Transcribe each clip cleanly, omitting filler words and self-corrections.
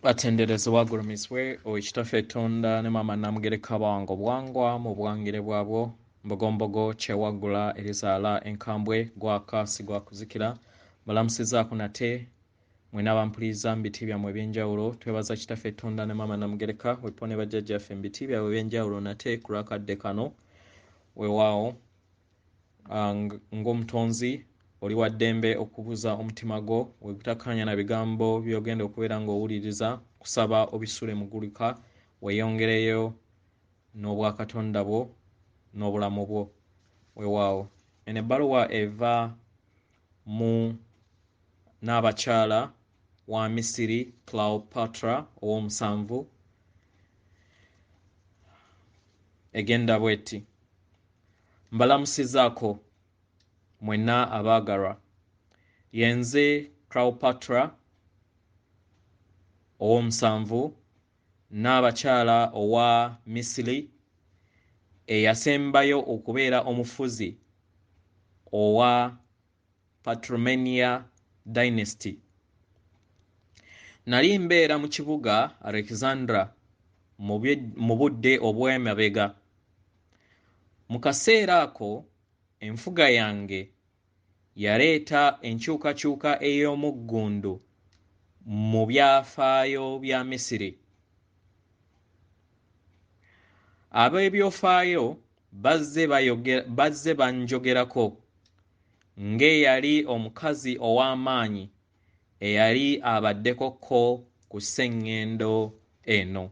Atenderezebwa agulumizibwe Owekitaffe Tonda ne Maama Namugereka Bawanga obuwangwa mu buwangire bwabwo, Mbogombogo kyewaggula erizaala enkambwe, gwaka si gwa kuzikira. Mbalamusizzaako nate mwena abampuliriza mu biti byammwe eby'enjawulo. Twebaza Kitaffe Tonda ne Maama Namugereka wepo ne bajjajjaffe mu biti byabwe eby'enjawulo nate ku lw'akadde kano. Weewaawo ng'omutonzi oli wa ddembe okubuza omutima gwo we gutakkaanya na bigambo by'ogenda okubeera ng'owuliriza, kusaba obisule muguluka weeyongereyo n'obwakatonda bwo n'obulamu bwo. Weewaawo eno ebbaluwa eva mu n'abakyala wa Misiri Cleopatra ow'omusanvu, egenda bw'eti: mbalamusizzaako mwenna abaagalwa, ye nze Cleopatra ow'omusanvu n'abakyala owa Misiri eyasembayo okubeera omufuzi owa Ptolemaean dynasty. Nali mbeera mu kibuga Alexandria mu budde obw'emabega. Mu kaseera ako enfuga yange yaleeta enkyukakyuka ey'omuggundu mu byafaayo bya Misiri. Ab'ebyafaayo bazze banjogerako ng'eyali omukazi ow'amaanyi eyali abaddeko ko ku sseŋŋendo eno.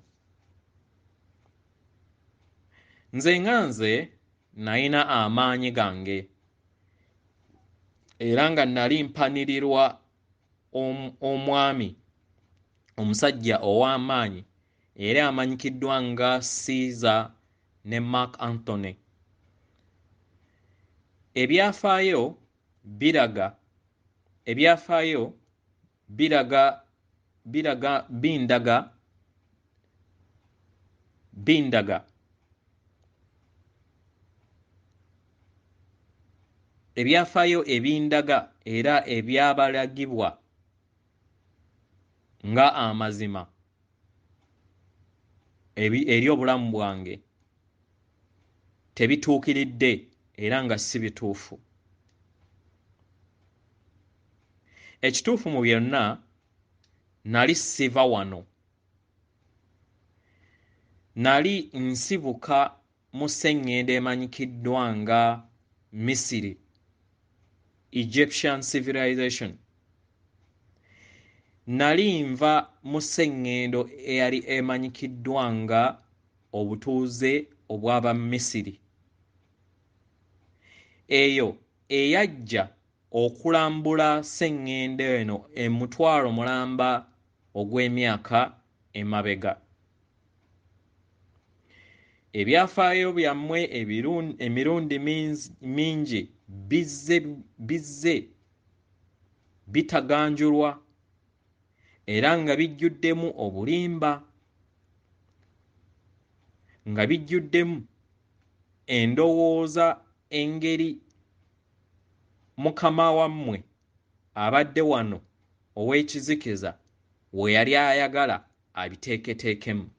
Nze nga nze nalina amaanyi gange era nga nali mpanirirwa omwami omusajja ow'amaanyi era amanyikiddwa nga Caesar ne Mark Antony. Ebyafaayo biraga bindaga ebyafaayo ebindaga era ebyabalagibwa nga amazima eri obulamu bwange tebituukiridde era nga si bituufu. Ekituufu mu byonna, nali siva wano. Nali nsibuka mu sseŋŋendo emanyikiddwa nga Misiri, Egyptian civilization. Nali nva mu sseŋŋendo eyali emanyikiddwa nga obutuuze obw'Abamisiri, eyo eyajja okulambula sseŋŋendo eno emutwalo mulamba ogw'emyaka emabega. Ebyafaayo byammwe emirundi mingi bizze bitaganjulwa era nga bijjuddemu obulimba, nga bijjuddemu endowooza engeri mukama wammwe abadde wano ow'ekizikiza we yali ayagala abiteeketeekemu.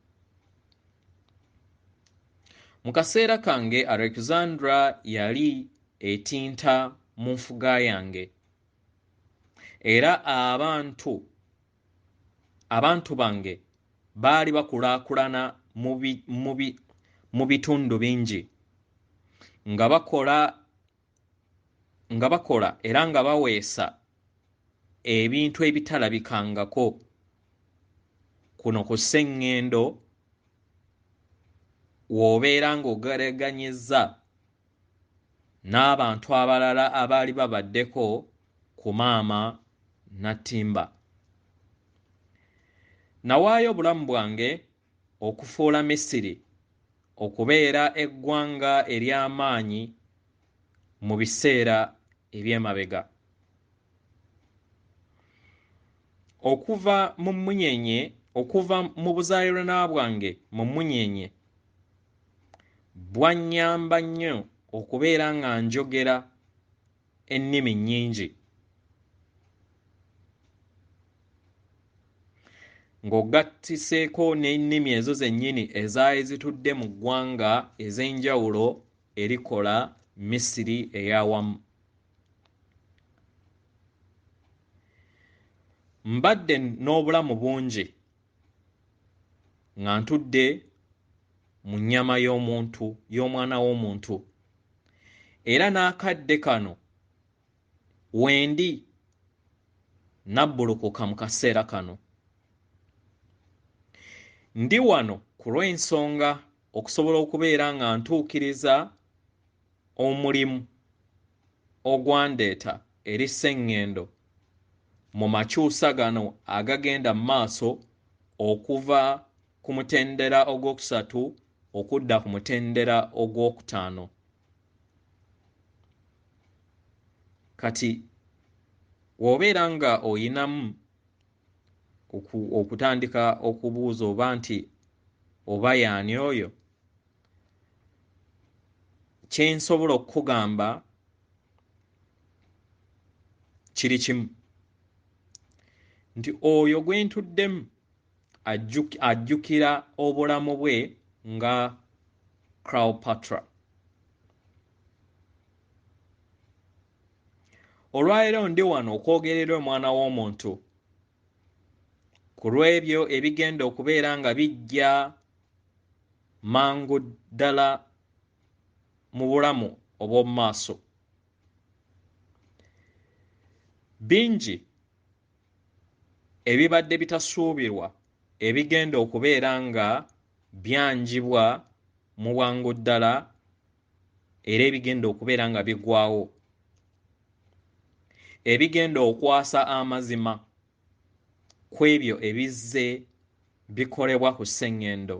Mu kaseera kange Alexandra yali etinta mu nfuga yange era abantu bange baali bakulaakulana mu bitundu bingi nga bakola era nga baweesa ebintu ebitalabikangako kuno ku sseŋŋendo w'obeera ng'ogeraganyizza n'abantu abalala abaali babaddeko ku maama Natimba. Nawaayo obulamu bwange okufuula Misiri okubeera eggwanga ery'amaanyi mu biseera eby'emabega. Okuva mu mmunyenye, okuva mu buzaaliranwa bwange mu mmunyenye, bwannyamba nnyo okubeera nga njogera ennimi nnyingi. Ng'ogattiseeko n'ennimi ezo zennyini ezaali zitudde mu ggwanga ez'enjawulo erikola Misiri ey'awamu. Mbadde n'obulamu bungi nga ntudde mu nnyama y'omuntu, y'omwana w'omuntu, era n'akadde kano wendi nabbulukuka mu kaseera kano. Ndi wano ku lw'ensonga okusobola okubeera nga ntuukiriza omulimu ogwandeeta eri Sseŋŋendo mu makyusa gano agagenda mu maaso okuva ku mutendera ogwokusatu okudda ku mutendera ogwokutaano. Kati bw'obeera nga oyinamu okutandika okubuuza oba nti oba y'ani oyo, kye nsobola okukugamba kiri kimu nti oyo gwe ntuddemu ajjukira obulamu bwe nga Cleopatra. Olwaleero ndi wano okwogerera omwana w'omuntu ku lw'ebyo ebigenda okubeera nga bijja mangu ddala mu bulamu obw'omu maaso. Bingi ebibadde bitasuubirwa ebigenda okubeera nga byanjibwa mu bwangu ddala era ebigenda okubeera nga bigwawo, ebigenda okwasa amazima ku ebyo ebizze bikolebwa ku Sseŋŋendo.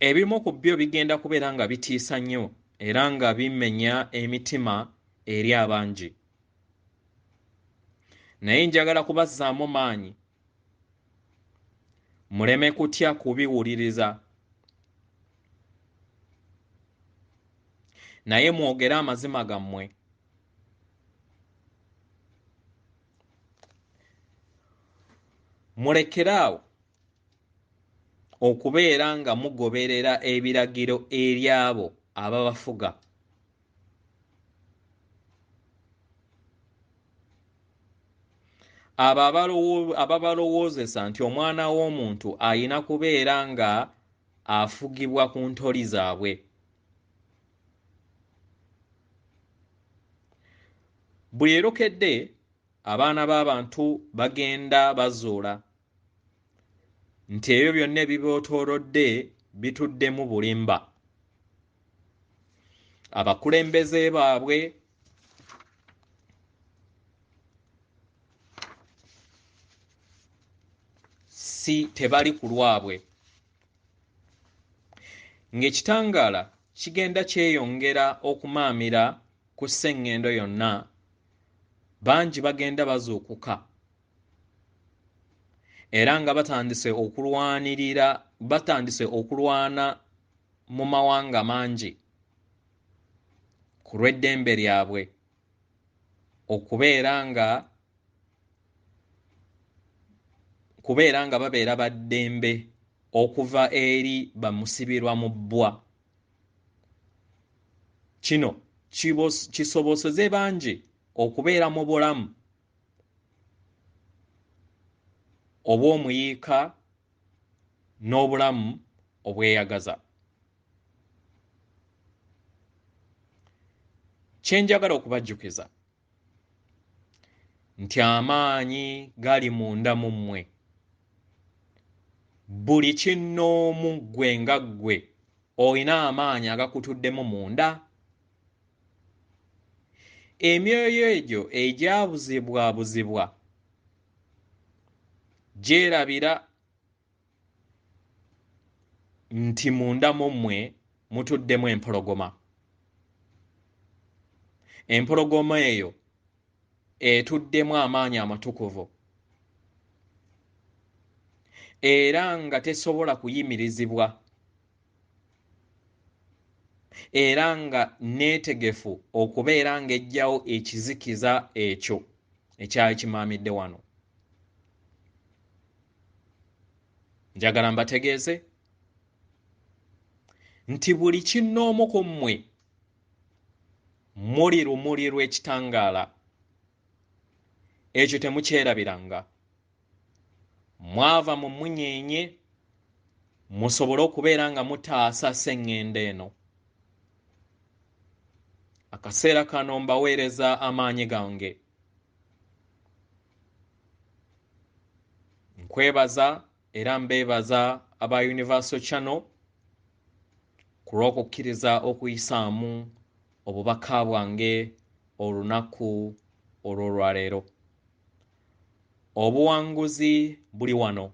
Ebimu ku byo bigenda kubeera nga bitiisa nnyo era nga bimenya emitima eri abangi. Naye njagala kubazzaamu maanyi, muleme kutya kubiwuliriza, naye mwogere amazima gammwe. Mulekere awo okubeera nga mugoberera ebiragiro eri abo ababafuga. Abo ababalowoozesa nti omwana w'omuntu ayina kubeera nga afugibwa ku ntoli zaabwe. Buli erokedde abaana b'abantu bagenda bazuula nti ebyo byonna ebibeetoolodde bituddemu bulimba. Abakulembeze baabwe si tebali ku lwabwe. Ng'ekitangaala kigenda kyeyongera okumaamira ku Sseŋŋendo yonna, bangi bagenda bazuukuka era nga batandise okulwanirira, batandise okulwana mu mawanga mangi ku lw'eddembe lyabwe okubeera nga babeera ba ddembe okuva eri bamusibirwa mu bbwa. Kino kisoboseze bangi okubeera mu bulamu obw'omuyiika n'obulamu obweyagaza. Kye njagala okubajjukiza nti amaanyi gali munda mu mmwe. Buli kinnoomu ggwe nga ggwe olina amaanyi agakutuddemu munda. Emyoyo egyo egyabuzibwabuzibwa gyerabira nti munda mu mmwe mutuddemu empologoma. Empologoma eyo etuddemu amaanyi amatukuvu era nga tesobola kuyimirizibwa. Era nga neetegefu okubeera ng'eggyawo ekizikiza ekyo ekyali kimaamidde wano. Njagala mbategeeze nti buli kinnoomu ku mmwe muli lumuli lw'ekitangaala. Ekyo temukyerabiranga. Mwava mu mmunyeenye musobole okubeera nga mutaasa sseŋŋendo eno. Akaseera kano mbaweereza amaanyi gange. Nkwebaza era mbeebaza aba Universal Channel ku lw'okukkiriza okuyisaamu obubaka bwange olunaku olw'olwaleero. Obuwanguzi buli wano.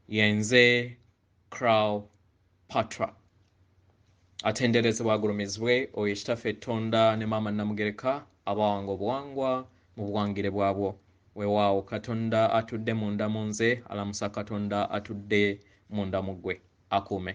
Yenze Crow Patra. Atenderezebwa agulumizibwe oyo Kitaffe Ttonda ne Maama Nnamugereka abawanga obuwangwa mu buwangire bwabwo. Weewaawo Katonda atudde munda mu nze alamusa Katonda atudde munda mu ggwe. Akuume.